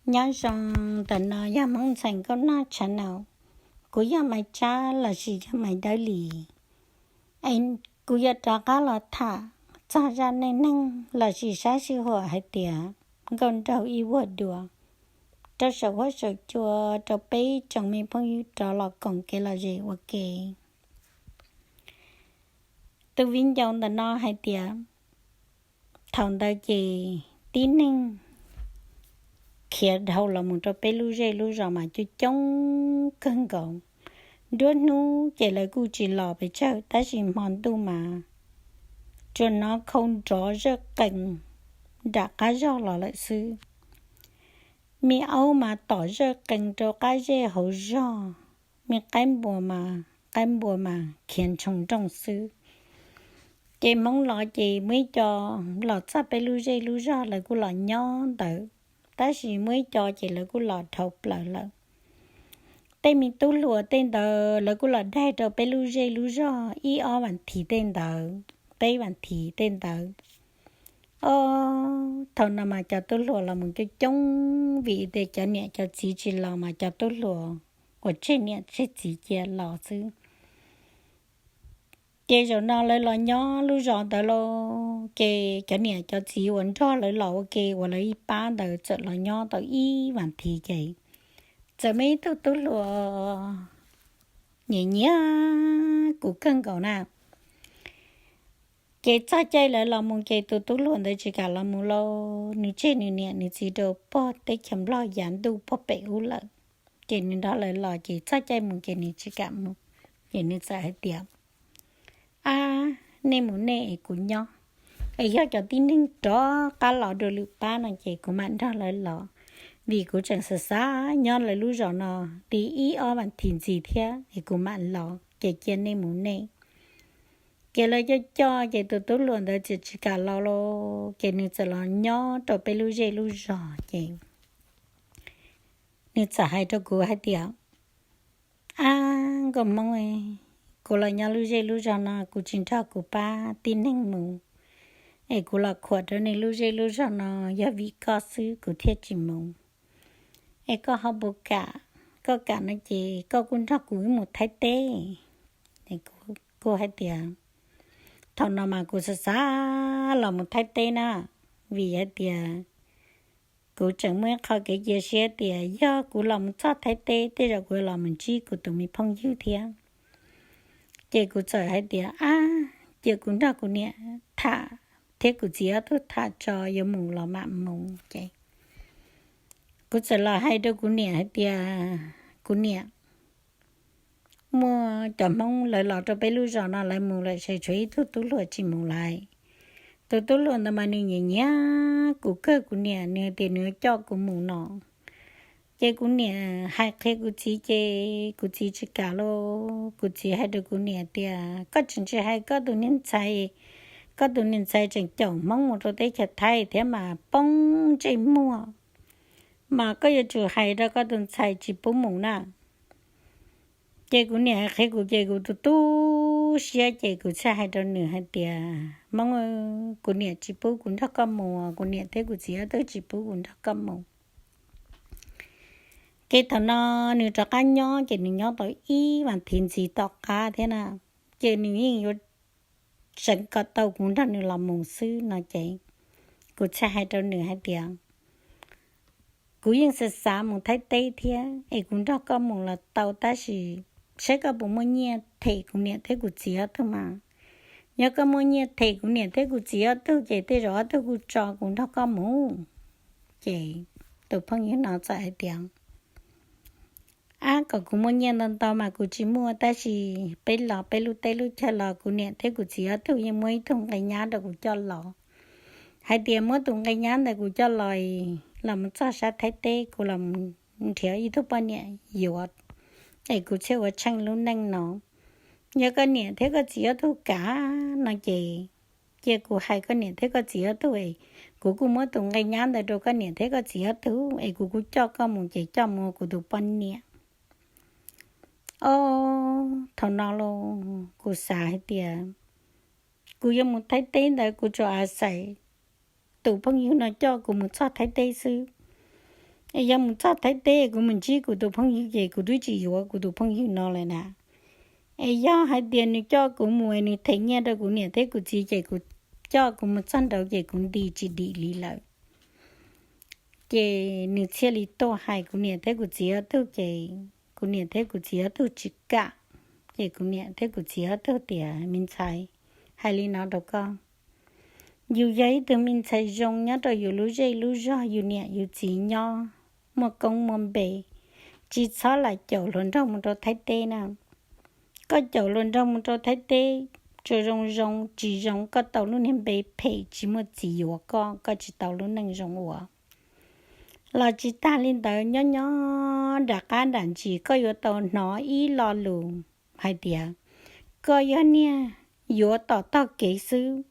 Nyob zoo, ntawm no yog Hmoob Ntxhais Nkauj Noj channel. Kuv yog Maiv Tsab lossis yog Maiv Dawb Lis. Es kuv yuav rov qab los tham txog zaj neej neeg lossis sab sij huam hais tias nkauj nraug ib vuag dua rau saum huab saum cua rau peb tsoom me phooj ywg rov los koom kev lom zem ua ke. Tus viv ncaus ntawm no hais tias thaum ntawd ces tib neeg khiav dhau los mus rau peb lub zej lub zos mas coob coob kawg nkaus. Nruab hnub ces lawv kuj tsis los pes tsawg tab sis hmo ntuj mas tsuas hnov khau nrov zawj qees nram qab zog los lawm xwb. Me aub mas tom zawj qees rau qab zej hauv zog, me qaib npua mas, qaib npua mas khiav ntshoo nrooj xwb. Ces Hmoob los ces muaj ib co los txog peb lub zej lub zog lawv kuj los nyob ntawd, tab sis muaj ib co ces lawv kuj los dhau plaws lawm. Tej me tub hluas tej ntawd lawv kuj los daig rau peb lub zej lub zog ib ob vas thiv tej ntawd, peb vas thiv tej ntawd. Os, thaum no mas cov tub hluas los mus coob coob vim tias cov niam cov txiv tsis los mas cov tub hluas uas tseg niam tseg txiv cia los xwb. Ces zaum no lawv los nyob lub zos ntawd lauj, ces cov niam cov txiv uas nrog lawv los ua ke uas lawv ib pab ntawd txawm los nyob tau ib vas thiv ces txawm muaj ib tug tub hluas nyiam nyiam kuv kawg nkaus na. Ces txog caij lawv los mus ces tus tub hluas ntawd tsis kam los mus lauj, nws tseg nws niam nws txiv rau pog teb chaws Nplog yav ntuj pog pem ub lawm. Ces nws nrog lawv los ces txog caij mus ces nws tsis kam mus. Ces nws txawm hais tias, ab, nej mus nej es kuv nyob, es yog cov tib neeg rov qab los dua lwm pab no ces kuv mam nrog lawv los, vim kuv tseem xav xav nyob lawv lub zos no li ib ob vas thiv ntxiv thiab es kuv mam los, ces cia nej mus nej. Ces lawv coj coj ces tus tub hluas ntawd txawm tsis kam los lauj, ces nws txawm los nyob rau peb lub zej lub zos ces nws txawm hais rau kuv hais tias, ab, nkauj Hmoob, kuv los nyob lub zej lub zog no kuv tsis nrog kuv pab tib neeg mus, es kuv los khuam rau nej lub zej lub zog no yog vim koj xwb kuv thiaj tsis mus. Es koj ho puas kam? Koj kam no ces koj kuj nrog kuv wb mus Thaib teb. Kuv hais tias, thaum no mas kuv xav xav los mus Thaib teb na, vim hais tias kuv tseem muaj ib qho kev cia siab tias yog kuv los mus txog Thaib teb tej zaum kuv los mus ntsib kuv tus me phooj ywg thiab. Ces kuv txawm hais tias, ab, cia kuv nrog kuv niam tham thiab kuv txiv ob tug tham tso yuav mus los mam mus. Ces kuv txawm los hais rau kuv niam hais tias, kuv niam, muaj cov Hmoob lawv los rau peb lub zos no lawv mus lawm ces tshuav ib tug tub hluas tsis mus lawm. Tus tub hluas ntawd mas nws nyiam nyiam kuv kawg, kuv niam nws tias nws yuav coj kuv mus no. Ces kuv niam hais qhia kuv txiv ces kuv txiv tsis kam lauj. Kuv txiv hais rau kuv niam tias, koj tseem tsis hais koj tus niag ntxhais, koj tus niag ntxhais tseem caum Hmoob mus rau teb chaws Thaib thiab mas poob ntsej muag, mas koj yuav tsum hais rau koj tus ntxhais tsis pub mus na. Ces kuv niam hais qhia kuv ces kuv tu tu siab ces kuv thiaj hais rau nws hais tias, Hmoob, kuv niam tsis pub kuv nrog koj mus, kuv niam thiab kuv txiv ob tug tsis pub kuv nrog koj mus. Ces thaum no nws rov qab nyob ces nws nyob tau ib vas thiv ntxiv tom qab thiab na, ces nws yeej yuav tseev kom tau kuv nrog nws los mus xwb no ces kuv thiaj hais rau nws hais tias, kuv yeej xav xav mus Thaib teb thiab es kuv nrog koj mus los tau tab sis saib koj puas muaj nyiaj them kuv niam thiab kuv txiv ob tug mas. Yog koj muaj nyiaj them kuv niam thiab kuv txiv ob tug ces tej zaum ob tug kuj tso kuv nrog koj mus. Ces tus phooj ywg no txawm hais tias, ab, kom kuv muaj nyiaj ntau ntau mas kuv tsis muaj tab sis peb los peb lub teb lub chaw los kuv niam thiab kuv txiv ob tug yeej muab ib tug nqe nyab rau kuv coj los, hais tias muab tus nqe nyab ntawd kuv coj los, los mus txog sab Thaib teb kuv los nrhiav ib tug poj niam yuav, es kuv thiaj ua tsheej lub neej no. Yog koj niam thiab koj txiv ob tug kam no ces cia kuv hais koj niam thiab koj txiv ob tug es kuv kuj muab tus nqe nyab ntawd rau koj niam thiab koj txiv ob tug es kuv kuj coj koj mus ces coj mus ua kuv tus poj niam. Os, thaum no los kuv xav hais tias kuv yuav mus Thaib teb ntawd kuv tsuas a xais tus phooj ywg no coj kuv mus txog Thaib teb xwb. Es yog mus txog Thaib teb kuv mus ntsib kuv tus phooj ywg ces kuv twb tsis yuav kuv tus phooj ywg no lawm na. Es yog hais tias nws coj kuv mus es nws them nyiaj rau kuv niam thiab kuv txiv ces kuv coj kuv mus txog nraud ces kuv nti tsis dim li lawm. Ces nws thiaj li tuaj hais kuv niam thiab kuv txiv ob tug ces kuv niam thiab kuv txiv ob tug tsis kam. Ces kuv niam thiab kuv txiv ob tug tias, Me ntxhais, hais li no rau koj, yus yog ib tug me ntxhais zoo nyob rau yus lub zej lub zog, yus niam yus txiv nyob muaj koob muaj npe, tsis txhob lam caum hluas nraug mus rau Thaib teb na. Koj caum hluas nraug mus rau Thaib teb, tsuas zoo zoo tsis zoo koj tau lub niag npe phem tsis muaj txiv yuav koj, koj tsis tau lub neej zoo ua. Los tsis tag li ntawd, nyob nyob nram qab nram ntsis koj yuav tau hnov ib lo lus hais tias koj yog niag yuav tom tog kev xwb,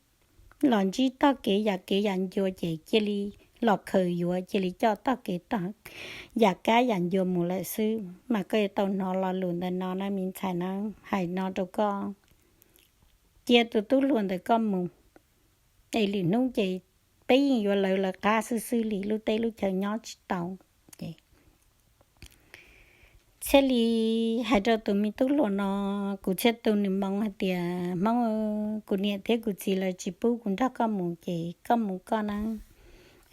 los ntsib tog kev yam kev yam ncua ces cia li los khaws yuav, cia li coj tog kev tog yam kab yam ncua mus lawm xwb. Mas koj yuav tau hnov lo lus ntawd no na me ntxhais na, hais no rau koj. Cia tus tub hluas ntawd koj mus, es lwm hnub ces peb yeej yuav lawv lawv qab xwb xwb li, lub teb lub chaw nyob tsis tau. Ces thiaj li hais rau tus me tub hluas no, kuv thiaj tu nws moo hais tias, Hmoob, kuv niam thiab kuv txiv lawv tsis pub kuv nrog koj mus ces koj mus koj na.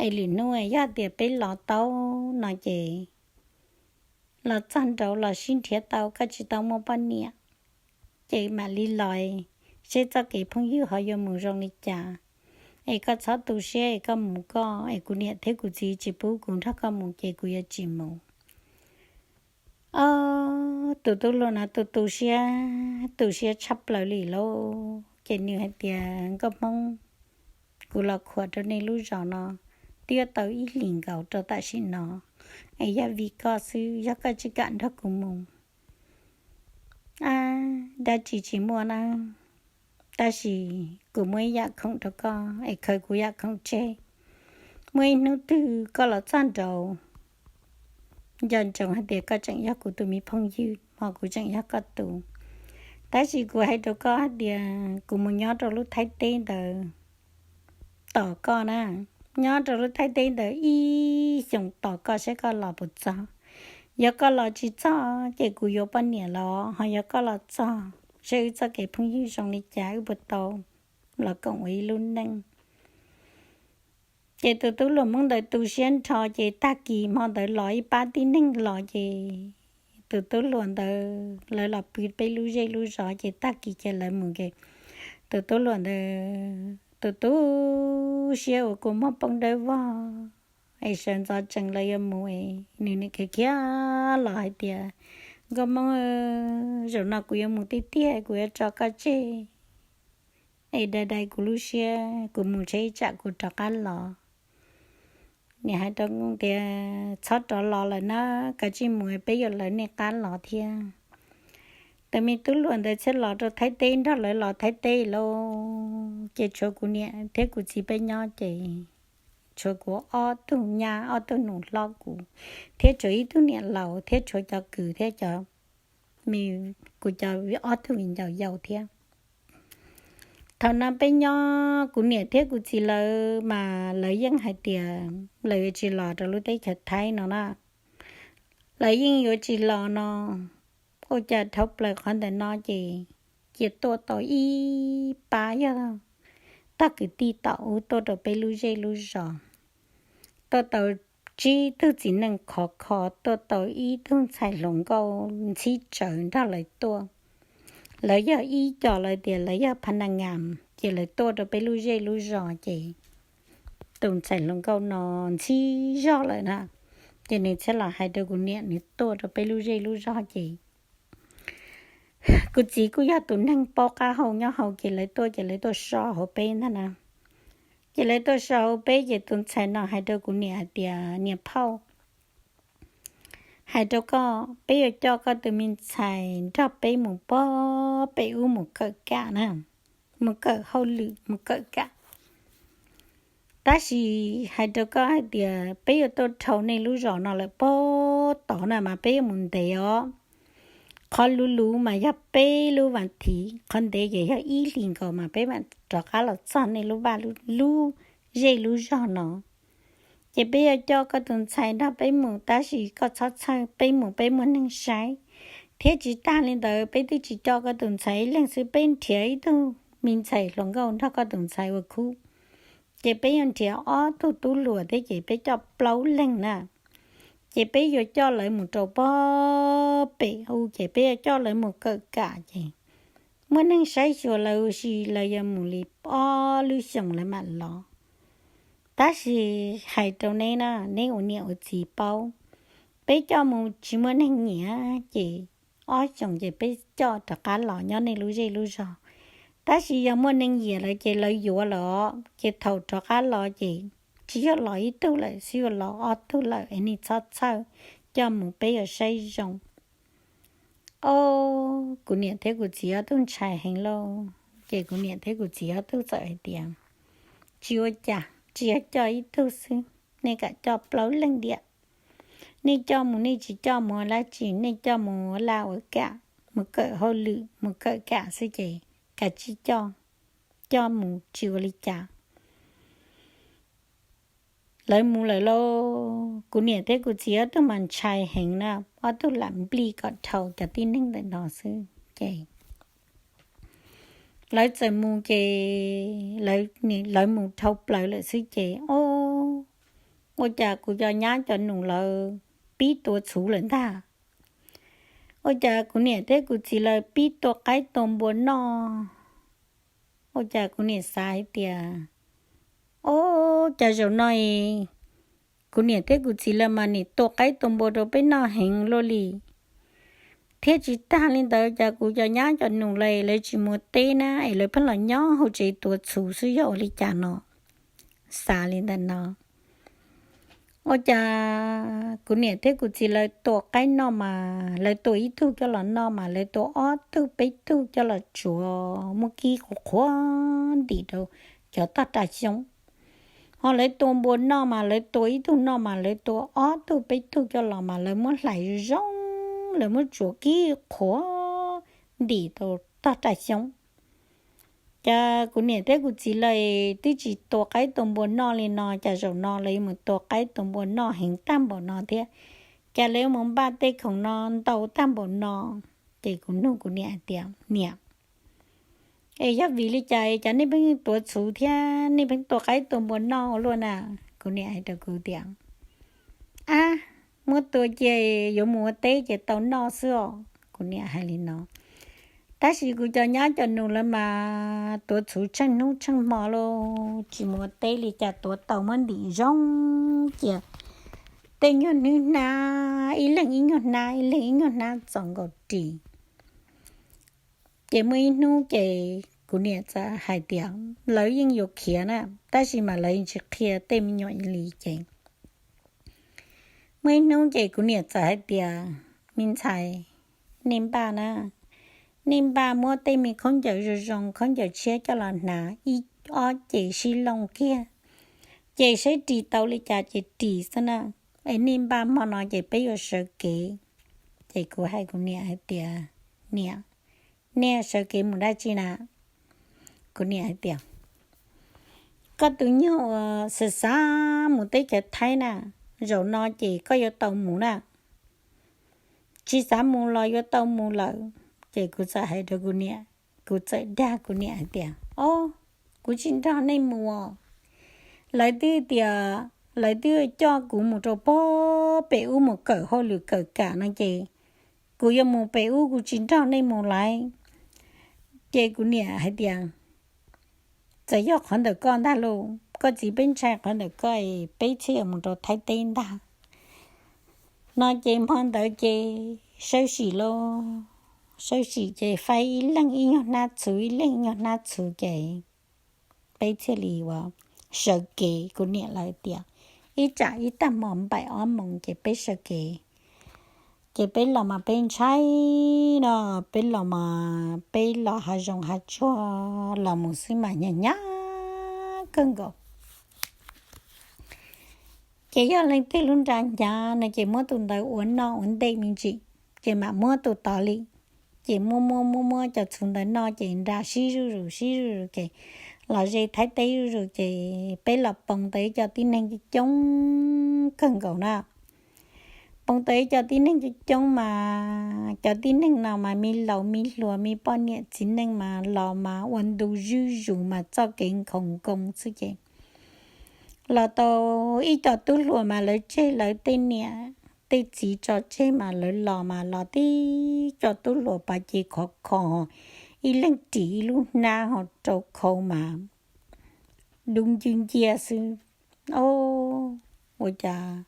Es lwm hnub yog tias peb los tau no ces los txog nraud los sib nrhiav tau koj tsis tau muaj poj niam, ces mam li los seb txoj kev phooj ywg ho yuav mus zoo li cas. Es koj txhob tu siab es koj mus koj, es kuv niam thiab kuv txiv tsis pub kuv nrog koj mus ces kuv yuav tsis mus. Ob, tus tub hluas no tu tu siab, tu siab tshaj plaws li lauj. Ces nws hais tias, Nkauj Hmoob, kuv los khuam rau nej lub zos no twb yuav tau ib hlis nkaus rau tam sim no, es yog vim koj xwb, yog koj tsis kam nrog kuv mus, dab tsi tsis muaj na. Tab sis kuv muaj ib yam khoom rau koj, es khaws kuv yam khoom tseg. Muaj ib hnub twg koj los txog nraud, nco ntsoov hais tias koj tseem yog kuv tus me phooj ywg, hos kuv tseem yog koj tus. Tab sis kuv hais rau koj hais tias kuv mus nyob rau lub Thaib teb ntawd tos koj na, nyob rau lub Thaib teb ntawd ib xyoos tos koj seb koj los puas txog. Yog koj los tsis txog ces kuv yuav poj niam los, hos yog koj los txog seb wb txoj kev phooj ywg zoo li cas, wb puas tau los koom ua ib lub neej. Ces tus tub hluas Hmoob ntawd tu siab nrho, ces tag kis hmo ntawd los ib pab tib neeg los, ces tus tub hluas ntawd lawv los pw peb lub zej lub zos, ces tag kis ces lawv mus, ces tus tub hluas ntawd tu tu siab ua kua muag poob dawb vog, es sawv ntxov tsees lawv yuav mus, es nws nim khiav khiav los hais tias, Nkauj Hmoob, zaum no kuv yuav mus tiag tiag, kuv yuav tso koj tseg, es dai dai kuv lub siab, kuv mus tseg ib tsam kuv rov qab los. Nim hais rau tias, Txhob rov los lawm na, kav tsij mus, peb yuav lawv nej qab los thiab. Tus me tub hluas ntawd thiaj los rau Thaib teb, nrog lawv los Thaib teb lauj. Ces tshuav kuv niam thiab kuv txiv peb nyob, ces tshuav kuv ob tug nyab, ob tug nus hlob kuv, thiab tshuav ib tug niam laus, thiab tshuav cov kwv thiab cov, kuv cov ob tug viv ncaus yau thiab. Thaum no peb nyob, kuv niam thiab kuv txiv lawv mas lawv yeej hais tias lawv yuav tsis los rau lub teb chaws Thaib no na. Lawv yeej yuav tsis los no. Ua cas dhau plaws qhov ntawm no ces cia tuaj tau ib pab yog tog kwv tij tom ub tuaj rau peb lub zej lub zos, tuaj tau tsib tug txiv neej khov kho, tuaj tau ib tug ntxhais hluas nkauj ntxhib tsawv nrog lawv tuaj. Lawv yog ib co, lawv tias lawv yog pha na ngam, ces lawv tuaj rau peb lub zej lub zos, ces tus ntxhais hluas nkauj no ntxhib zog lawm na. Ces nws thiaj los hais rau kuv niam, nws tuaj rau peb lub zej lub zos ces kuv txiv kuj yog tus neeg paub qab hau nyob hauv, ces lawv tuaj ces lawv tuaj so hauv peb ntag na. Ces lawv tuaj so hauv peb, ces tus ntxhais no hais rau kuv niam hais tias, Niam phauj, hais rau koj, peb yuav coj koj tus me ntxhais nrog peb mus pog pem ub mus kawm kam na, mus kawm hauj lwm mus kawm kam. Tab sis hais rau koj hais tias peb yuav tuaj dhau nej lub zos no lawm pog tod na mas peb yuav mus ntev os. Qhov luv luv mas yog peb lub vas thiv, qhov ntev ces yog ib hlis nkaus mas peb mam rov qab los txog nej lub vaj lub zej lub zog no. Ces peb yuav coj koj tus ntxhais nrog peb mus, tab sis koj txhob txhawj, peb mus peb muaj neeg saib. Thiab tsis tag li ntawd, peb twb tsis coj koj tus ntxhais ib leeg xwb, peb nrhiav ib tug me ntxhais hluas nkauj nrog koj tus ntxhais ua khub. Ces peb yuav nrhiav ob tug tub hluas thiab, ces peb coj plaub leeg na. Ces peb yuav coj lawv mus rau pob pem u, ces peb yuav coj lawv mus kawm kam, ces muaj neeg saib xyuas lawv ua si, lawv yuav mus li ob lub xyoos lawv mam los. Tab sis hais rau neb na, neb ua niam ua txiv paub, peb coj mus tsis muaj neeg nyiam, ces ob xyoos ces peb coj rov qab los nyob nej lub zej lub zog. Tab sis yog muaj neeg nyiam lawm ces lawv yuav lawm, ces thaum rov qab los ces tsis yog los ib tug lawm, xwb yuav los ob tug lawm, es nej txhob txhawj, coj mus peb yuav saib zoo. Ob, kuv niam thiab kuv txiv ob tug ntshai heev lauj. Ces kuv niam thiab kuv txiv ob tug txawm hais tias, tsis ua cas, tsis yog coj ib tug xwb, nej kam coj plaub leeg diam. Nej coj mus nej tsis coj mus ua dab tsi, nej coj mus ua laj ua kam, mus kawm hauj lwm mus kawm kam xwb ces kav tsij coj, coj mus tsis ua li cas. Lawv mus lawm lauj, kuv niam thiab kuv txiv ob tug mas ntshai heev na, ob tug lam nplij kom dhau cov tib neeg ntawm no xwb ces lawv txawm mus ces lawv mus dhau plaws lawm xwb ces, o, ua cas kuv cov nyab cov nus lawv pib tua txhuv lawm ntag. Ua cas kuv niam thiab kuv txiv lawv pib tua qaib tua npua noj. Ua cas kuv niam xav hais tias, o, cas zaum no kuv niam thiab kuv txiv lawv mas nim tua qaib tua npua rau peb noj heev luaj li. Thiab tsis tag li ntawd, cas kuv cov nyab cov nus lawv, lawv tsis mus teb na, es lawv pheej los nyob hauv tsev tua txhuv xwb, yog ua li cas no. Xav li ntawm no. Ua cas kuv niam thiab kuv txiv lawv tua qaib noj mas lawv tua ib tug coj los noj mas lawv tua ob tug peb tug coj los tsuav muab kib qhuav qhuav ntim rau cov toj raj xyoob. Ho lawv tua npua noj mas lawv tua ib tug noj mas lawv tua ob tug peb tug coj los mas lawv muab hlais zoo zoo, lawv muab tsuav kib qhuav ntim rau toj raj xyoob. Cas kuv niam thiab kuv txiv lawv twb tsis tua qaib tua npua noj li no, cas zaum no lawv yuav mus tua qaib tua npua noj heev tag npaum no thiab? Cas lawv yuav mus npaj tej khoom no ntau tag npaum no? Ces kuv nug kuv niam hais tias, niam, es yog vim li cas cas nej pheej tuav txhuv thiab nej pheej tua qaib tua npua noj ua luaj na? Kuv niam hais rau kuv tias, ab, muab tua cia yuav mus ua teb ces tau noj xwb os. Kuv niam hais li no. Tab sis kuv cov nyab cov nus lawv mas tuav txhuv tsheej hnub tsheej hmo lauj, tsis mus ua teb li cas tuav tau muab ntim zoo cia tej nyuag hnub hnab, ib leeg ib nyuag hnab, ib leeg ib nyuag hnab txaus nkaus ris. Ces muaj ib hnub ces kuv niam txawm hais tias lawv yeej yuav khiav na, tab sis mas lawv yeej tsis qhia tej me nyuam li ces muaj ib hnub ces kuv niam txawm hais tias, me ntxhais, nej npaj na, nej npaj muab tej me khaub ncaws zoo zoo, khaub ncaws tshiab coj los hnav ib ob ces sib looj kiag, ces saib ris tau li cas ces ris xwb na. Es nej npaj hmo no ces peb yuav sawv kev. Ces kuv hais kuv niam hais tias, niam, nej sawv kev mus dab tsi na? Kuv niam hais tias, koj tus nyuag uas xav xav mus teb chaws Thaib na, zaum no ces koj yuav tau mus na. Tsis xav mus los yuav tau mus lawm. Ces kuv txawm hais rau kuv niam, kuv txawm dag kuv niam hais tias, o, kuv tsis nrog nej mus os. Lawv twb tias, lawv twb coj kuv mus rau pob pem ub mus kawm hauj lwm kawm kam no ces kuv yuav mus pem ub, kuv tsis nrog nej mus lawm. Ces kuv niam hais tias, txawm yog qhov ntawm koj ntag lauj, koj txiv peb ntshai qhov ntawm koj, peb thiaj mus rau Thaib teb ntag. No ces hmo ntawd ces sawb sim lauj, sawb sim ces faib ib leeg ib nyuag hnab txhuv, ib leeg ib nyuag hnab txhuv ces peb thiaj li ua sawv kev. Kuv niam lawv tias ib tsam ib tag hmo npaim ob moos ces peb sawv kev. Ces peb los mas peb ntshai no, peb los mas peb los hav zoov hav tsuag los mus xwb mas hnyav hnyav kawg nkaus. Ces yog leej twg lub nra hnyav no ces muab tus ntawd ua noj ua ntej me ntsis, ces mam muab tus tod li. Ces muab muab muab muab cov txhuv ntawd noj ces nra sib zuj zus sib zuj zus ces los ze Thaib teb zuj zus ces peb los poob tau ib co tib neeg coob kawg nkaus na. Poob tau ib co tib neeg coob coob mas cov tib neeg no mas me laus me hluas me poj niam txiv neej mas los mas ua ntu zuj zus mas txoj kev nkhaus nkoos xwb ces los tau ib co tub hluas mas lawv tseg lawv tej niam tej txiv tso tseg mas lawv los mas los tib co tub hluas pas ces khov kho, ib leeg ris ib lub hnab ho rau khau mas dub ncwj nciaj xwb. Ua cas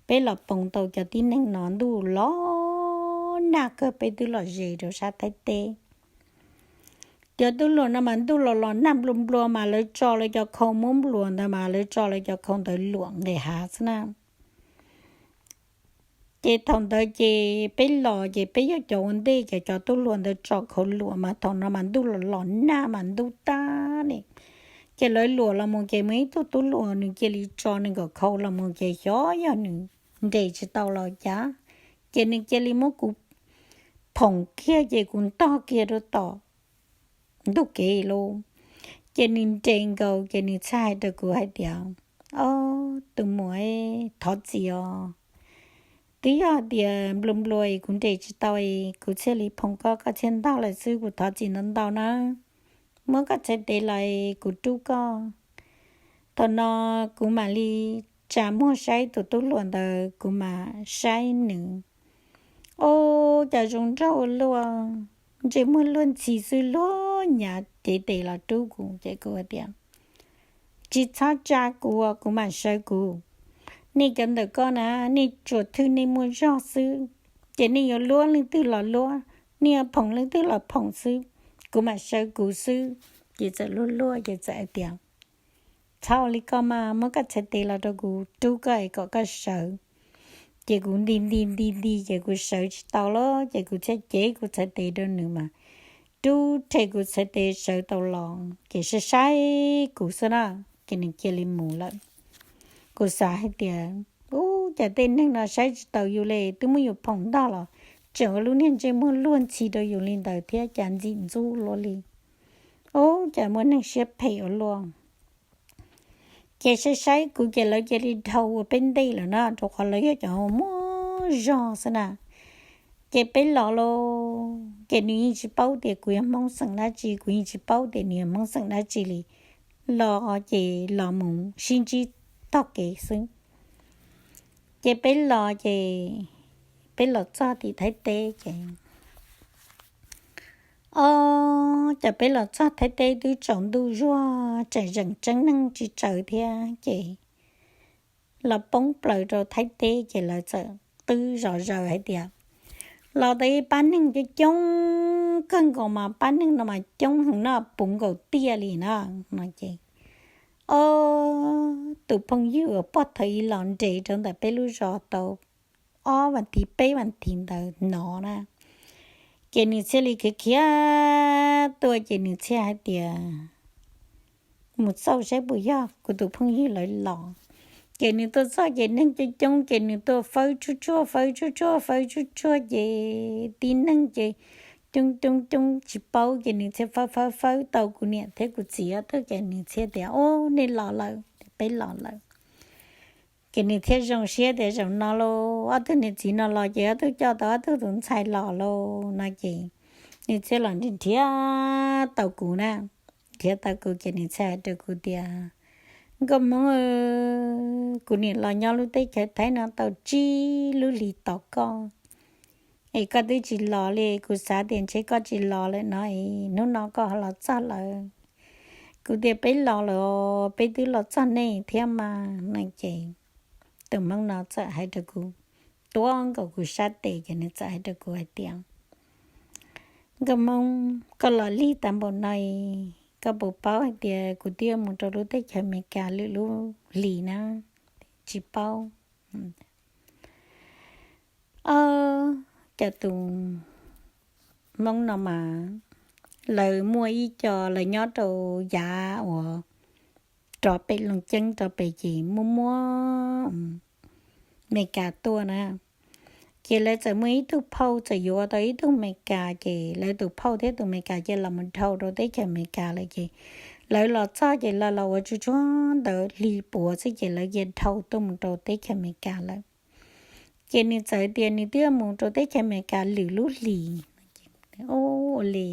peb los poob tau cov tib neeg no ntuj los nag kawg peb twb los ze rau sab Thaib teb. Cov tub hluas no mas ntuj los los nag nplua nplua mas lawv tso lawv cov khau muab nplua ntawd mas lawv tso lawv cov khau ntawd luam nqis hav xwb na. Ces thaum ntawd ces peb los ces peb yog cov ua ntej ces cov tub hluas ntawd tso khau luam mas thaum no mas ntuj los los nag mas ntuj tag li. Ces lawv luam los mus ces muaj ib tug tub hluas nws cia li tso nws nkaum khau los mus ces xyov yog nws nres tsis tau los cas, ces nws cia li muab kuv phoom kiag ces kuv ntog kiag rau tom ntug kev lauj. Ces nws nres nkaus ces nws txhaj hais rau kuv hais tias, Ob, tus muam, thov txim os. Twb yog tias nplua nplua es kuv nres tsis tau es kuv thiaj li phoom koj, koj thiaj ntog lawm xwb, kuv thov txim ntau ntau na. Muab koj txhais tes los es kuv rub koj. Thaum no kuv mam li tsa muag saib tus tub hluas ntawd, kuv mam saib nws. Ob, cas zoo nraug ua luaj, ntsej muag luag ntxhi xwb, luag nyav cev tes los rub kuv ces kuv tias, Tsis txhob tsa kuv, kuv mam sawv kuv. Nej cov ntawm koj na, nej tsuas thwj nej muaj zog xwb, ces nej yuav luab leej twg los luab, nej yuav phoom leej twg los phoom xwb, kuv mam sawv kuv xwb. Ces txawm luag luag ces txawm hais tias, Txhob li koj mas, muab koj txhais tes los rau kuv rub koj es kom koj sawv. Ces kuv nti nti nti nti ces kuv sawv tsis tau lawm ces kuv thiaj cev kuv txhais tes rau nws mas rub rhe kuv txhais tes sawv tau los ces saib saib kuv xwb na, ces nws cia li mus lawm. Kuv xav hais tias, Ub, cas tej neeg no saib tsis taus yus li, twb muab yus phoom ntog los tseem ua lub niag ntsej muag luag ntxhi rau yus li ntawd thiab, cas ntxim ntxub luaj li. Ub, cas muaj neeg siab phem ua luaj. Ces saib saib kuv ces lawv cia li dhau ua peb ntej lawm na, rau qhov lawv yog cov muaj zog xwb na. Ces peb los lauj, ces nws yeej tsis paub tias kuv yog Hmoob xeem dab tsi, kuv yeej tsis paub tias nws yog Hmoob xeem dab tsi li. Los ces los mus sib ntsib tog kev xwb. Ces peb los ces peb los txog tim Thaib teb ces, ob, ces peb los txog Thaib teb twb tsaus ntuj zuag, tseem zeem tseeb neeg tsis tsawg thiab ces los poob plaws rau Thaib teb ces lawv txawm qw zom zaws hais tias los tau ib pab neeg coob coob kawg nkaus mas pab neeg no mas coob heev no puv nkaus tiaj li na, no ces, ob, tus phooj ywg uas pog thaum ub los nres rau ntawm peb lub zos tau ob vas thiv peb vas thiv ntawd hnov na, ces nws thiaj li khiav khiav tuaj ces nws thiaj hais tias, Mus xauj saib puas yog kuv tus phooj ywg lawv los. Ces nws tuaj txog ces neeg coob coob ces nws tuaj fawb tsuj tsuag fawb tsuj tsuag fawb tsuj tsuag ces tib neeg ces coob coob coob tsis paub ces nws thiaj fawb fawb fawb tau kuv niam thiab kuv txiv ob tug ces nws thiaj tias, Ub, nej los lawm, peb los lawm. Ces nws thiaj zoo siab tias zaum no los ob tug niam txiv no los ces ob tug coj tau ob tug tus ntxhais los lauj no ces nws thiaj los nrhiav tau kuv na. Nrhiav tau kuv ces nws thiaj hais rau kuv tias, Nkauj Hmoob, kuv niam los nyob lub teb chaws Thaib no tau tsib lub hlis tos koj es koj twb tsis los li, kuv xav tias ntshe koj tsis los lawm no es hnub no koj ho los txog lawm. Kuv tias, Peb los lawm, peb twb los txog nej thiab mas, no ces tus Hmoob no txawm hais rau kuv, tuav nkaus kuv sab tes ces nws txawm hais rau kuv hais tias, Nkauj Hmoob, koj los lig tag npaum no, koj puas paub hais tias kuv twb yuav mus rau lub teb chaws Amelikas lwm lub hlis na? Tsis paub. Ob, cov tus Hmoob no mas lawv muaj ib co lawv nyob rau yav uas rov pem Looj Ceeb rov pem ces muaj muaj Amelikas tuaj na. Ces lawv txawm muaj ib tug phauj txawm yuav tau ib tug Amelikas ces lawv tus phauj thiab tus Amelikas ces los mus dhau rau teb chaws Amelikas lawm ces lawv los txog ces lawv los ua tsuag tsuag ntawd hli puav xwb ces lawv cia dhau tuaj mus rau teb chaws Amelikas lawm. Ces nws txawm tias nws twb mus rau teb chaws Amelikas lwm lub hlis. Ua li,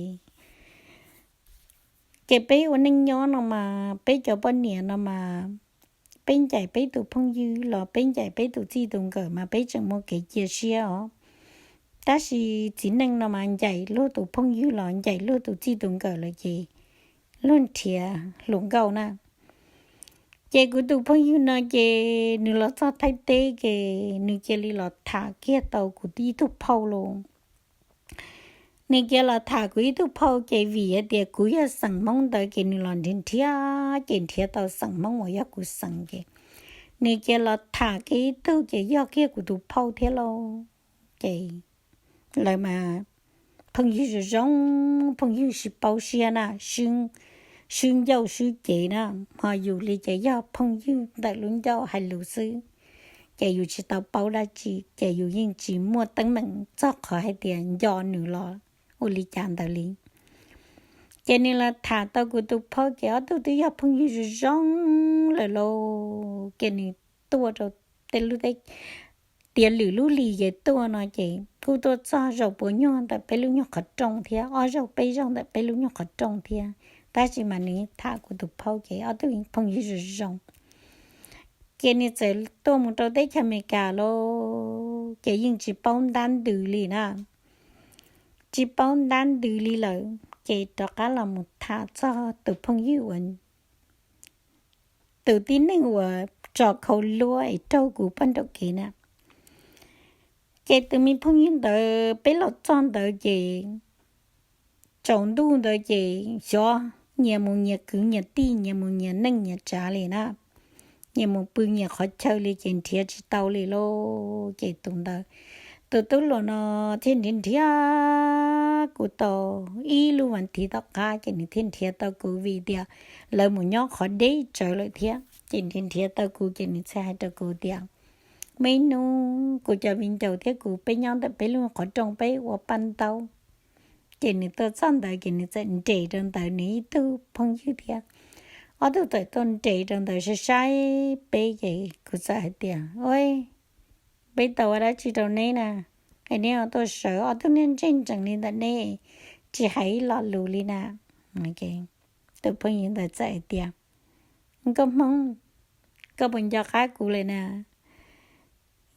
ces peb ua neej nyob no mas peb cov poj niam no mas, peb ncaim peb tus phooj ywg los peb ncaim peb tus txij tus nkawm mas peb tseem muaj kev cia siab os. Tab sis txiv neej no mas ncaim luag tus phooj ywg los ncaim luag tus txij tus nkawm lawm ces luag nrhiav hluas nkauj na. Ces kuv tus phooj ywg no ces nws los txog Thaib teb ces nws cia li los tham kiag tau kuv ib tug phauj lauj. Nws cia los tham kuv ib tug phauj ces vim hais tias kuv yog xeem Hmoob ntawd ces nws los nrhiav nrhiav ces nrhiav tau xeem Hmoob uas yog kuv xeem ces nws cia los tham kiag ib tug ces yog kiag kuv tus phauj thiab lauj. Ces lawv mas phooj ywg zoo zoo, phooj ywg sib paub siab na, swb ncauj swb cev na, ho yus li ces yog phooj ywg ntawm lub ncauj hais lus xwb, ces yus tsis tau paub dab tsi ces yus yeej tsis muaj teeb meem txog qhov hais tias nco nws los ua li cas ntawd li. Ces nws los tham tau kuv tus phauj ces ob tug twb yog phooj ywg zoo zoo lawm lauj, ces nws tuaj rau tej lub teb, tias lwm lub hlis ces tuaj no ces kuj tuaj txog zaum puas nyuag ntawm peb lub nyuag qhov rooj thiab, ob zaug peb zaug ntawm peb lub nyuag qhov rooj thiab, tab sis mas nws tham kuv tus phauj ces ob tug phooj ywg zoo zoo. Ces nws txawm tuaj mus rau teb chaws Amelikas lauj, ces yeej tsis paub ntab ntws li na, tsis paub ntab ntws li lawm ces rov qab los mus tham txog tus phooj ywg uas, tus tib neeg uas tso khau luab es raug kuv poj nraum kev na. Ces tus me phooj ywg ntawd peb los txog ntawd ces tsaus ntuj ntawd ces xyov nyias mus nyias kwv nyias tij, nyias mus nyias neej nyias tsav li na, nyias mus pw nyias qhov chaw li ces nrhiav tsis tau li lauj. Ces tus ntawd, tus tub hluas no thiaj nrhiav nrhiav kuv tau ib lub vas thiv tom qab ces nws thiaj nrhiav tau kuv vim tias lawv mus nyob qhov deb tsawv lawm thiab ces nrhiav nrhiav tau kuv ces nws thiaj hais rau kuv tias, muaj ib hnub kuv cov viv ncaus thiab kuv peb nyob ntawm peb lub qhov rooj peb ua paj ntaub. Ces nws tuaj txog ntawd ces nws txawm nres rau ntawd nws ib tug phooj ywg thiab, ob tug txawm tuaj nres rau ntawd saib saib peb ces kuv txawm hais tias, ua, peb tau ua dab tsi rau neb na es neb ho tuaj sawv ob tug niag ntsej ntsees li ntawm neb tsis hais ib lo lus li na? Tus phooj ywg ntawd txawm hais tias, nkauj Hmoob, koj puas nco qab kuv lawm na?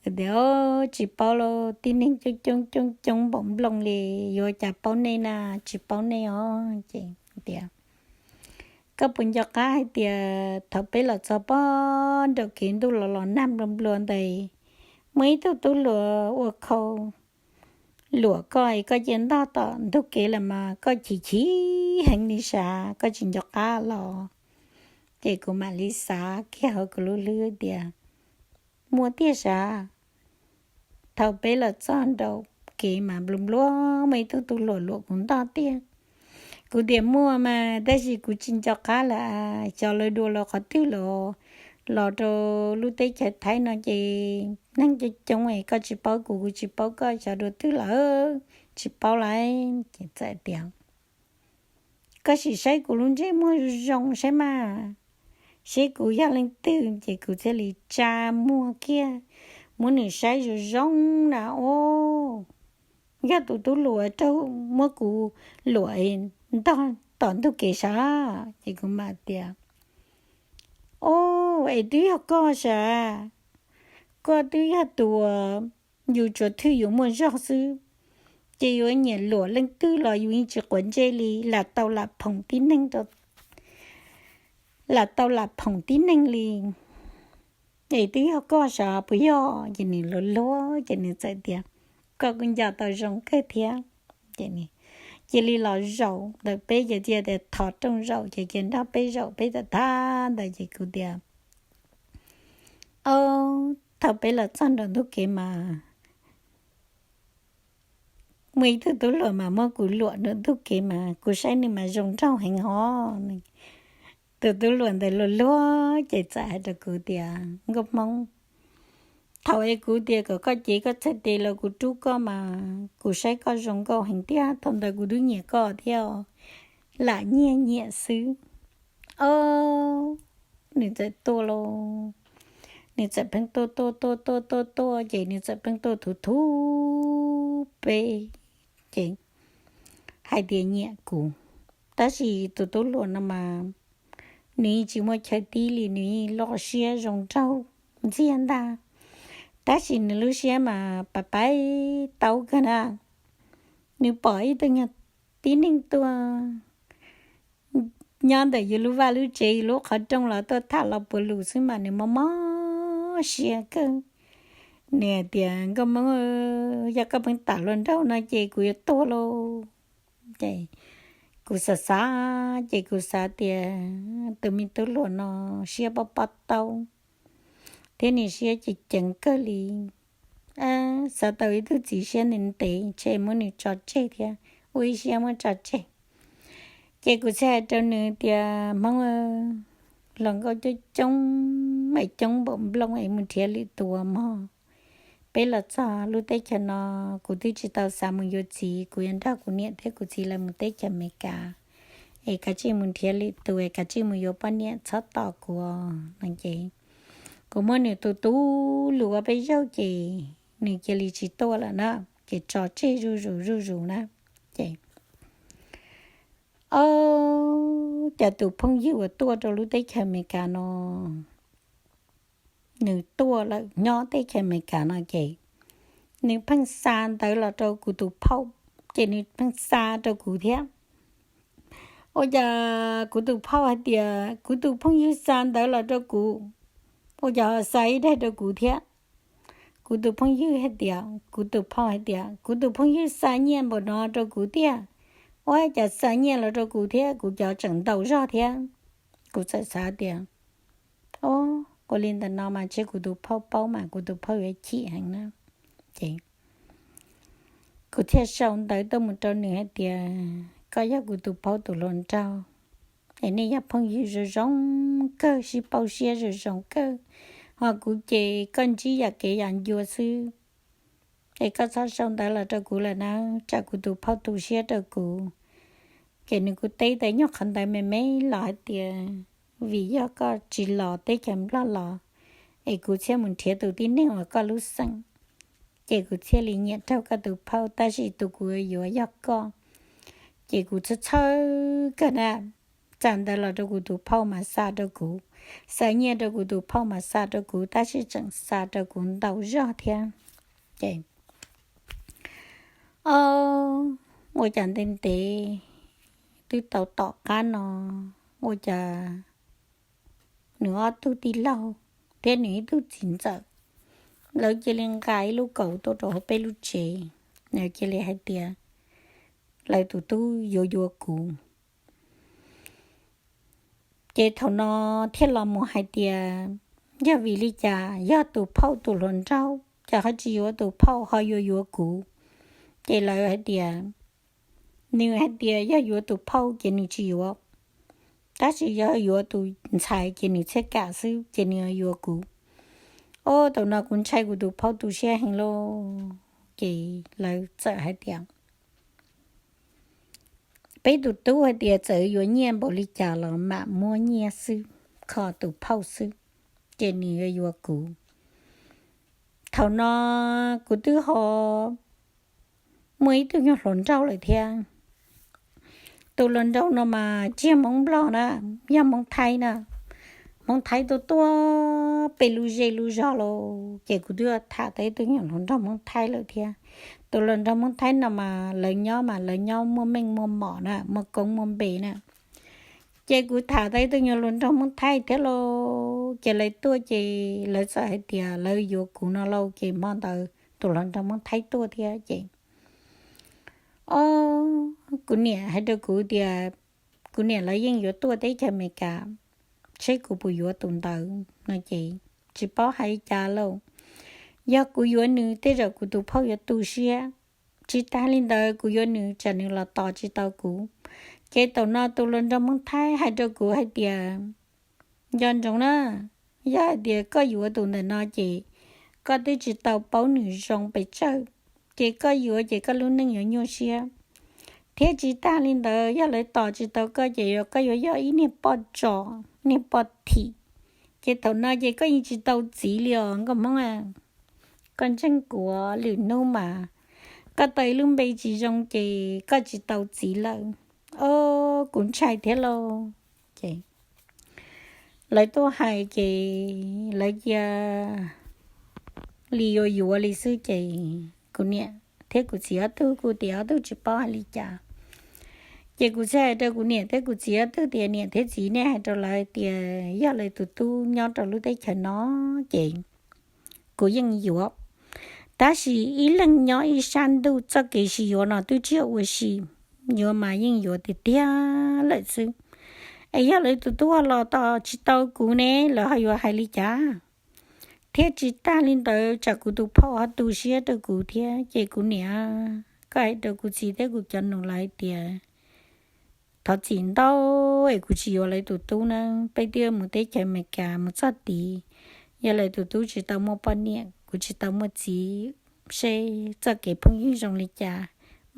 Tias, tsis paub lauj, tib neeg coob coob coob coob npaum nplooj li, yuav ua cas paub nej na, tsis paub nej os. Ces tias, koj puas nco qab hais tias thaum peb los txog pob nraum kev ntuj los los nag nplua nplua ntawd, muaj ib tug tub hluas ua khau luam koj es koj cia ntog tom ntug kev lawm mas koj chim chim heev li sav, koj tsis nco qab los? Ces kuv mam li xav kiag hauv kuv lub hlwb tias, muaj tiag sav. Thaum peb los txog nraum kev mas nplua nplua muaj ib tug tub hluas luam kuv ntog tiag. Kuv tias muaj mas tab sis kuv tsis nco qab lawm, xyov lawv dua lawv qhov twg lawm. Los rau lub teb chaws Thaib no ces neeg coob coob es koj tsis paub kuv, kuv tsis paub koj, xyov dua twg lawm, tsis paub lawm. Ces txawm tias, koj sim saib kuv lub ntsej muag zoo zoo saib mas, seb kuv yog leej twg. Ces kuv thiaj li tsa muag kiag muab nws saib zoo zoo na, o, yog tus tub hluas raug muab kuv luam ntog tom ntug kev sav. Ces kuv mam tias, o, es twb yog koj sav, koj twb yog tus uas yus tsuas thwj yus muaj zog xwb, ces yus nyiam luam leej twg los yus yeej tsis quav ntsej li, lam tau lam phoom tib neeg, lam tau lam phoom tib neeg li. Es twb yog koj sav puas yog? Ces nws luag luag ces nws txawm tias, koj kuj nco tau zoo kawg thiab. Ces cia li los zaum ntawm peb ces cia tias thov rooj zaum ces cia nrog peb zaum peb tag tag ntawd ces kuv tias, o, thaum peb los txog nraum ntug kev mas muaj ib tug tub hluas mas muab kuv luam nraum ntug kev mas kuv saib nws mas zoo nraug heev hov. Tus tub hluas ntawd luag luag ces txawm hais rau kuv tias, nkauj Hmoob, thaum es kuv tias kom koj cev koj txhais tes los kuv rub koj mas kuv saib koj zoo nkauj heev thiab, thaum ntawd kuv twb nyiam koj thiab, lam nyiag nyiam xwb. Ob, nws txawm tuaj lauj. Nws txawm pheej tuaj tuaj tuaj tuaj tuaj tuaj ces nws txawm pheej tuaj thuv thuv peb ces hais tias nyiam kuv. Tab sis tus tub hluas no mas nws yeej tsis muaj chaw tib li, nws yeej loj siab zoo nraug ntxiag ntag. Tab sis nws lub siab mas pab paib taub kawg na. Nws pom ib tug nyuag tib neeg tuaj nyob ntawm yus lub vaj lub tsev yus lub qhov rooj los tuaj tham los puav lus xwb mas nws mob mob siab kawg. Nws hais tias nkauj Hmoob, yog koj pheej tham hluas nraug no ces kuv yuav tuag lauj. Ces kuv xav xav ces kuv xav tias tus me tub hluas no siab pob pob taub thiab nws siab ceev ceev kawg li. Xav tau ib tug txiv siab ntev ntev ntshe muab nws tso tseg thiab, ua ib siab muab tso tseg. Ces kuv thiaj hais rau nws tias Hmoob, hluas nkauj coob coob es coob npaum nplooj es mus nrhiav lwm tus mog. Peb los txog lub teb chaws no kuv twb tsis tau xav mus yuav txiv, kuv yuav nrog kuv niam thiab kuv txiv lawv mus teb chaws Amelikas. Es kav tsij mus nrhiav lwm tus es kav tsij mus yuav poj niam txhob tos kuv no ces kuv muab nws tus tu lus ua peb zaug ces nws cia li tsis tuaj lawm na, ces tso tseg zuj zus zuj zus na. Ces ob, cas tus phooj ywg uas tuaj rau lub teb chaws Amelikas no nws tuaj lawm nyob teb chaws Amelikas no ces nws pheej xa ntawv los rau kuv tus phauj, ces nws pheej xa rau kuv thiab. Ua cas kuv tus phauj hais tias kuv tus phooj ywg xa ntawv los rau kuv, ua cas ho xa ib daim rau kuv thiab? Kuv tus phooj ywg hais tias, kuv tus phauj hais tias kuv tus phooj ywg xa nyiaj npaum no rau kuv tiag, ua cas xa nyiaj los rau kuv thiab, kuv cov tseem ntau zog thiab. Kuv txawm xav tias, o, ua li ntawm no mas ntshe kuv tus phauj paub mas kuv tus phauj yuav chim heev na. Ces kuv thiaj sau ntawv tuaj mus rau nws hais tias koj yog kuv tus phauj tus hluas nraug, es nej yog phooj ywg zoo zoo kawg, sib pauj siab zoo zoo kawg, ho kuv ces koj ntsib yam kev yam ncua xwb. Es koj txhob sau ntawv los rau kuv lawm na, tsam kuv tus phauj tu siab rau kuv. Ces nws kuj teb tau nyuag qhov ntawv me me los hais tias vim yog koj tsis los teb chaws Nplog los, es kuv thiaj mus nrhiav tus tib neeg uas koj lub xeem, ces kuv thiaj li nyiam raug koj tus phauj, tab sis tus kuv yuav yog koj. Ces kuv txhawj txhawj kawg na, xa ntawv los rau kuv tus phauj mas xa rau kuv, xa nyiaj rau kuv tus phauj mas xa rau kuv, tab sis tseem xa rau kuv ntau zog thiab. Ces ob, ua cas ntev ntev twb tau tom qab no, ua cas nws ob tug tij laug thiab nws ib tug txiv ntxawm, lawv cia li nqa ib lub kaus tuaj rau hauv peb lub tsev, lawv cia li hais tias lawv tus tub yuav yuav kuv. Ces thaum no thiaj los mus hais tias yog vim li cas yog tus phauj tus hluas nraug ces ho tsis yuav tus phauj ho yuav yuav kuv. Ces lawv hais tias, nws hais tias yog yuav tus phauj ces nws tsis yuav, tab sis yog yuav tus ntxhais ces nws thiaj kam xwb, ces nws yuav kuv. Ob, thaum no kuv ntshai kuv tus phauj tu siab heev lauj. Ces lawv txawm hais tias peb tus tub hais tias txawm yuav nyiaj npaum li cas los mam muab nyiaj xwb, kho tus phauj xwb, ces nws yuav yuav kuv. Thaum no kuv twb ho muaj ib tug nyuag hluas nraug lawm thiab. Tus hluas nraug no mas tsis yog Hmoob Nplog na, yog Hmoob Thaib na. Hmoob Thaib tuaj tuaj pem lub zej lub zog lauj, ces kuv twb tham tau ib tug nyuag hluas nraug Hmoob Thaib lawm thiab. Tus hluas nraug Hmoob Thaib no mas lawv nyob mas lawv nyob muaj meej muaj mom na, muaj koob muaj npe na. Ces kuv tham tau ib tug nyuag hluas nraug Hmoob Thaib thiab lauj, ces lawv tuaj ces lawv txawm hais tias lawv yuav kuv no lauj, ces hmo ntawd tus hluas nraug Hmoob Thaib tuaj thiab ces, o, kuv niam hais rau kuv tias kuv niam lawv yeej yuav tuaj teb chaws Amelikas, seb kuv puas yuav tus ntawd no ces tsis paub hais li cas lauj. Yog kuv yuav nws tej zaum kuv tus phauj yuav tu siab, tsis tas li ntawd kuv yuav nws tsam nws los tos tsis tau kuv. Ces thaum no tus hluas nraug Hmoob Thaib hais rau kuv hais tias, nco ntsoov na, yog hais tias koj yuav tus ntawm no ces koj twb tsis tau paub nws zoo pes tsawg, ces koj yuav ces koj lub neej yuav nyuaj siab. Thiab tsis tag li ntawd, yog lawv tos tsis tau koj ces koj yuav yog ib niag poj tso, niag poj thim. Ces thaum no ces koj yeej tsis tau txiv li os nkauj Hmoob. Koj ntseeg kuv, lwm hnub mas koj tau ib lub npe tsis zoo ces koj tsis tau txiv lawm. Os, kuv ntshai thiab lauj. Ces lawv tuaj hais ces lawv cia li yuav yuav li xwb ces kuv niam thiab kuv txiv ob tug kuj tias ob tug tsis paub hais li cas. Ces kuv thiaj hais rau kuv niam thiab kuv txiv ob tug tias, niam thiab txiv, nej hais rau lawv tias yog lawv tus tub nyob rau lub teb chaws no ces kuv yeej yuav. Tab sis ib leeg nyob ib sab ntuj, txoj kev sib yuav no twb tsis yog ua si, yuav mas yeej yuav tiag tiag lawm xwb. Es yog lawv tus tub los tos tsis tau kuv ne, lawv ho yuav hais li cas? Thiab tsis tag li ntawd, tsam kuv tus phauj ho tu siab rau kuv thiab. Ces kuv niam, koj hais rau kuv txiv thiab kuv cov nus lawv hais tias thov txim ntau, es kuv tsis yuav lawv tus tub na. Peb twb mus teb chaws Amelikas mus txog tid, yog lawv tus tub tsis tau muaj poj niam, kuv tsis tau muaj txiv, seb txoj kev phooj ywg zoo li cas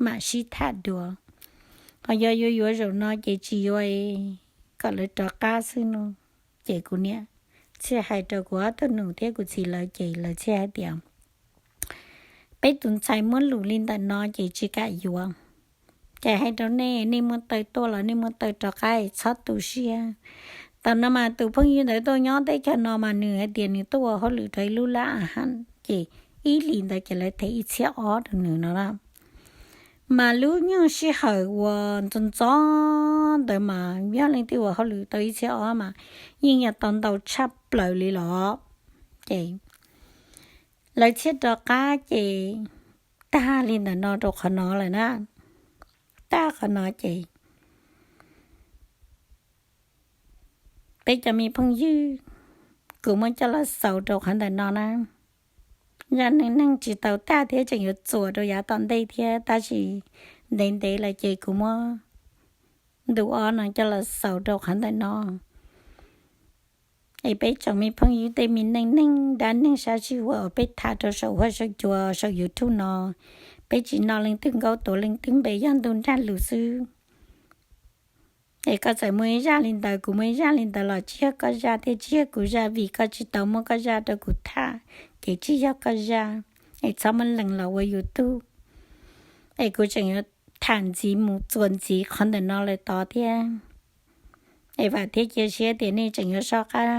mam sib tham dua. Ho yog yuav yuav zaum no ces tsis yuav, kom lawv rov qab xwb no. Ces kuv niam thiaj hais rau kuv ob tug nus thiab kuv txiv lawv ces lawv thiaj hais tias peb tus ntxhais muab lus li ntawm no ces tsis kam yuav. Ces hais rau nej, nej muaj taw tuaj los nej muaj taw rov qab, txhob tu siab. Tam no mas tus phooj ywg ntawd tuaj nyob teb chaws no mas nws hais tias nws tuaj ua hauj lwm rau ib lub lab a ha, ces ib hlis ntawd ces lawv them ib txhiab ob rau nws no na. Mas lub nyuag sij hawm uas ntxov ntxov ntawd mas yog leej twg ua hauj lwm tau ib txhiab ob mas yeej yog tau ntau tshaj plaws li los. Ces lawv thiaj rov qab ces tag li ntawm no rau qhov no lawm na. Tag qhov no ces peb cov me phooj ywg, kuv muab coj los xaus rau qhov ntawm no na. Zaj neej neeg tsis tau tag thiab, tseem yuav txuas rau yav tom ntej thiab, tab sis ntev ntev lawm ces kuv muab ntu ob no coj los xaus rau qhov ntawm no. Es peb tsoom me phooj ywg, tej me neej neeg dab neeg sab sij huam uas peb tham rau saum huab saum cua saum YouTube no, peb tsis noj leej twg nkaub tuav leej twg npe, yog ntu nrag lus xwb. Es koj txawm muaj ib zaj li ntawd, kuv muaj ib zaj li ntawd los tsis yog koj zaj thiab tsis yog kuv zaj, vim koj tsis tau muab koj zaj rau kuv tham, ces tsis yog koj zaj. Es txhob muab lees los ua YouTube. Es kuv tseem yuav tham ntxiv mus txuas ntxiv qhov ntawm no lawm tod thiab. Es vam thiab cia siab tias nej tseem yuav soj qab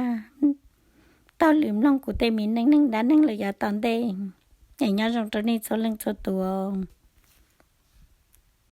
taug lwm mloog kuv tej me neej neeg dab neeg lawm yav tom ntej. Es nyob zoo rau nej txhua leej txhua tus.